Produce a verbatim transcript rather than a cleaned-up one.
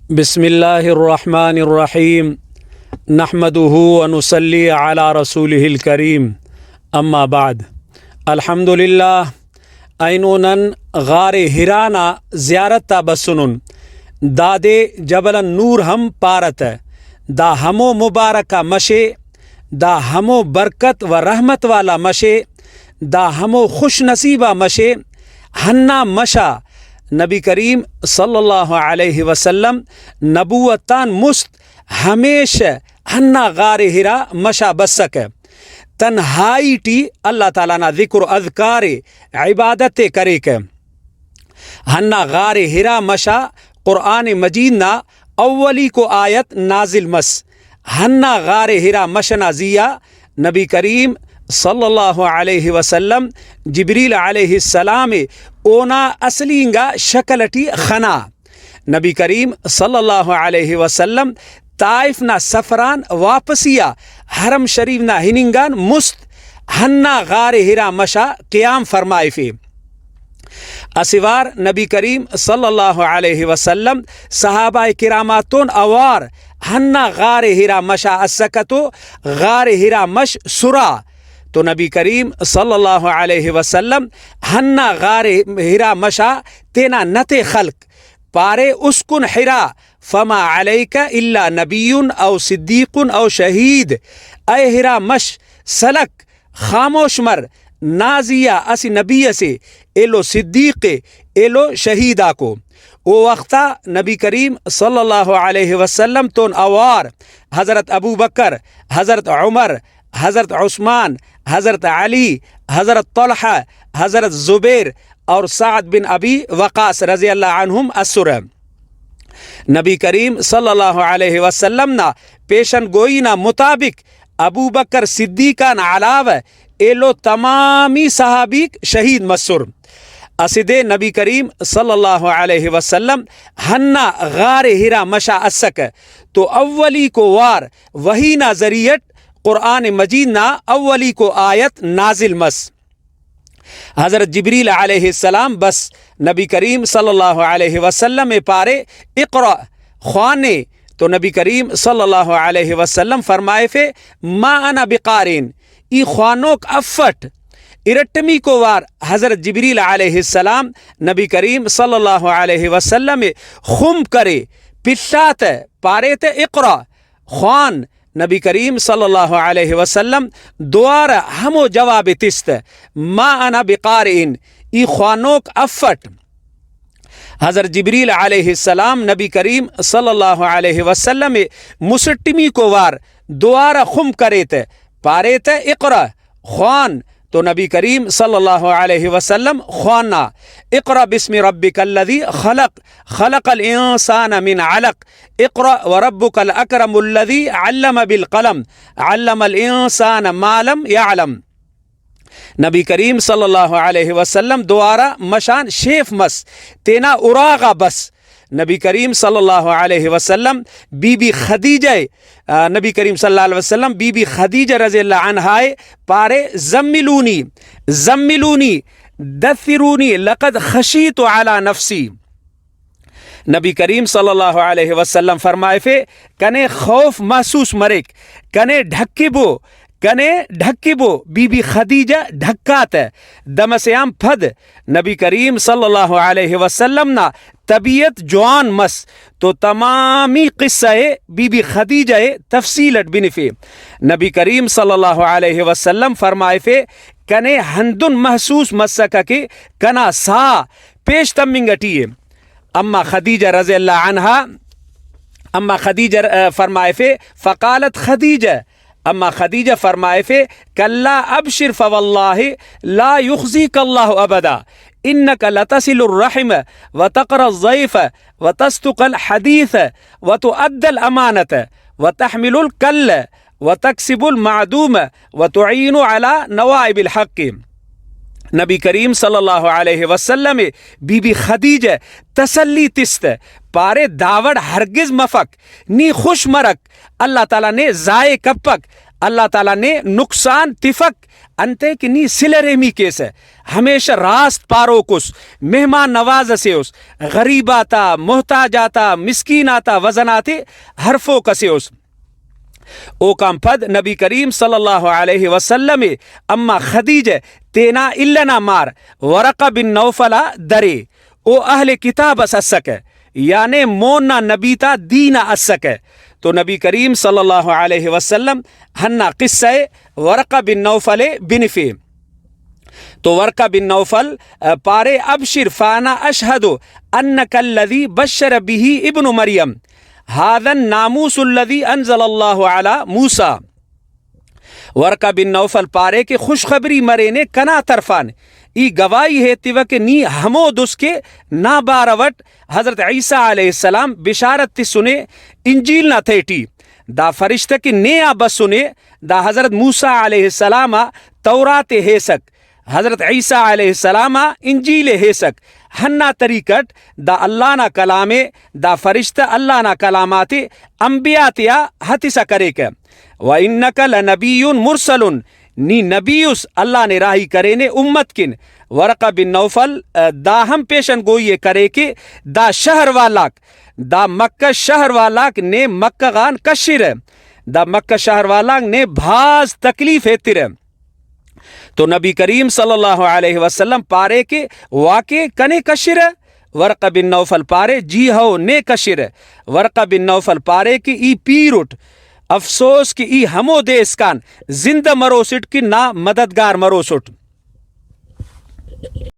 بسم اللہ الرحمن الرحیم۔ نحمدہ و نصلی علی رسولہ الکریم۔ اما بعد۔ الحمدللہ، اینو نن غار حرا نا زیارت آ بسنن۔ دادے جبل النور ہم پارہ تہ۔ دا ہمو مبارک آ مش ءِ، دا ہمو برکت و رحمت والا مش ءِ، دا ہمو خوش نصیب آ مش ءِ۔ ہندا مش آ نبی کریم صلی اللہ علیہ وسلم نبوت آن مست ہمیشہ ہندا غار حرا مش آ بسکہ۔ تنہائی ٹی اللہ تعالیٰ نا ذکر و اذکار ءِ، عبادت ءِ کریکہ۔ ہندا غار حرا مش آ قرآن مجید نا اولیکو آیت نازل مس۔ ہندا غار حرا مش ئنا زی آ نبی کریم صلی اللہ علیہ وسلم جبریل علیہ السلام ءِ اونا اصلی انگا شکل ٹی خنا۔ نبی کریم صلی اللہ علیہ وسلم طائف نا سفر آن واپسی آ حرم شریف نا ہننگ آن مست ہندا غار حرا مش آ قیام فرمائفے۔ اسہ وار نبی کریم صلی اللہ علیہ وسلم صحابہ کرام آتون اوار ہندا غار حرا مش آ اسکہ تو غار حرا مش سرا تو نبی کریم صلی اللہ علیہ وسلم ہندا غار حرا مش آ تینا نت ءِ خلک، پارے، اسکن حرا فما علیک الا نبی او صدیق او شہید۔ اے حرا مش، سلک، خاموش مر، نا زی آ اسہ نبی ئسے، ایلو صدیق ءِ، ایلو شہید آکو۔ او وخت آ نبی کریم صلی اللہ علیہ وسلم تون اوار حضرت ابوبکر، حضرت عمر، حضرت عثمان، حضرت علی، حضرت طلحہ، حضرت زبیر اور سعد بن ابی وقاص رضی اللہ عنہم اسرہ۔ نبی کریم صلی اللہ علیہ وسلم نا پیشن گوئی نا مطابق ابوبکر صدیق آن علاوہ ایلو تمامی صحابیک شہید مسر۔ اسہ دے نبی کریم صلی اللہ علیہ وسلم ہندا غار حرا مش آ اسکہ تو اولیکو وار وحی نا ذریعہ اٹ قرآن مجید نا اولیکو آیت نازل مس۔ حضرت جبریل علیہ السلام بس نبی کریم صلی اللہ علیہ وسلم ءِ پارے، "اقرأ"، خوانے، تو نبی کریم صلی اللہ علیہ وسلم فرمائفے، "ما انا بقارئ"، ای خوانوک افٹ۔ ارٹمیکو وار حضرت جبریل علیہ السلام نبی کریم صلی اللہ علیہ وسلم ءِ خنب کرے، پلاتہ، پارے تہ، "اقرأ"، خوان۔ نبی کریم صلی اللہ علیہ وسلم دوارہ ہمو جواب ءِ تس تہ، "ما انا بقارئ"، ای خوانوک افٹ۔ حضرت جبریل علیہ السلام نبی کریم صلی اللہ علیہ وسلم ءِ مسٹمیکو وار دوارہ خنب کرے تہ، پارے تہ، "اقرأ"، خوان، تو نبی کریم صلی اللہ علیہ وسلم خوانا، "اقرأ باسم ربک الذی خلق، خلق الانسان من علق، اقرأ وربک الاکرم الذی علم بالقلم، علم الانسان ما لم یعلم۔" نبی کریم صلی اللہ علیہ وسلم دوارہ مش آن شیف مس، تینا اراغا بس۔ نبی کریم صلی اللہ علیہ وسلم بی بی خدیجہ ءِ، آ، نبی کریم صلی اللہ علیہ وسلم بی بی خدیجہ رضی اللہ عنہا ءِ پارے، "زملونی، زملونی، دثرونی، لقد خشیت علی نفسی۔" نبی کریم صلی اللہ علیہ وسلم فرمائفے، "کنے خوف محسوس مریک، کنے ڈھکبو، کنے ڈھکبو۔" بی بی خدیجہ ڈھکاتہ۔ دمسے آن پد نبی کریم صلی اللہ علیہ وسلم نا طبیعت جوان مس تو تمامی قصہ ءِ بی بی خدیجہ ءِ تفصیل اٹ بنفے۔ نبی کریم صلی اللہ علیہ وسلم فرمائفے، "کنے ہندن محسوس مسکہ کہ کنا ساہ پیش تمنگ اٹی ءِ۔" اما خدیجہ رضی اللہ عنہا، اما خدیجہ، آ، فرمائفے، فقالت خدیجہ، اما خدیجہ فرمائفے، "کلا ابشر فواللہ لا یخزیک اللہ ابدا، انک لتصل الرحم وتقری الضیف وتصدق الحدیث وتؤدی الامانۃ وتحمل الکل وتکسب المعدوم وتعین علی نوائب الحق۔" نبی کریم صلی اللہ علیہ وسلم ءِ بی بی خدیجہ تسلی تس تہ، پارے، "داوڑ ہرگز مفک، نی خوش مرک، اللہ تعالیٰ نے ضائع کپک، اللہ تعالیٰ نے نقصان تفک، انتئے کہ نی صلہ رحمی کیسہ، ہمیشہ راست پاروک اس، مہمان نواز اسے اس، غریب آتا، محتاج آتا، مسکین آتا وزن آتے ہرفوک اسے اس۔ اوکان پد نبی کریم صلی اللہ علیہ وسلم ءِ اماں خدیجہ تینا الہ نا مار ورقہ بن نوفل آ درے۔ او اہل کتاب اس اسکہ، یعنی مون نا نبی تا دین آ اسکہ۔ تو نبی کریم صلی اللہ علیہ وسلم ہندا قصہ ءِ ورقہ بن نوفل ءِ بنفے۔ تو ورقہ بن نوفل، آ، پارے، "ابشر فانا اشہد انک الذی بشر بہ ابن مریم، ھذا الناموس الذی انزل اللہ علی موسی۔" ورقہ بن نوفل پارے کہ خوشخبری مرینے کنا طرفان، ای گواہی ایتیوہ کہ نی ہمود اس کہ نا بارو اٹ حضرت عیسیٰ علیہ السلام بشارت تسنے انجیل نا تہٹی۔ دا فرشتہ کہ نے آ بسنے، دا حضرت موسیٰ علیہ السلام آ تورات ءِ ہیسک، حضرت عیسیٰ علیہ السلام آ انجیل ءِ ہیسک۔ ہندا طریقہ اٹ دا اللہ نا کلام ءِ، دا فرشتہ اللہ نا کلام آتے انبیاء تیا ہتسا کریکہ۔ "وانک لنبی مرسل"، نی نبی اس، اللہ نے راہی کرینے امت کن۔ ورقہ بن نوفل، آ، دا ہم پیشن گوئی ءِ کرے کہ دا شہر والاک، دا مکہ شہر والاک نے مکہ غان کشرہ، دا مکہ شہر والاک نے بھاز تکلیف ایترہ۔ تو نبی کریم صلی اللہ علیہ وسلم پارے کہ واقعی کنے کشرہ؟ ورقہ بن نوفل پارے، "جی ہو، نے کشرہ۔" ورقہ بن نوفل پارے کہ ای پیر اٹ، افسوس کہ ای ہمو دے اسکان زندہ مروسٹ کہ نا مددگار مروسٹ۔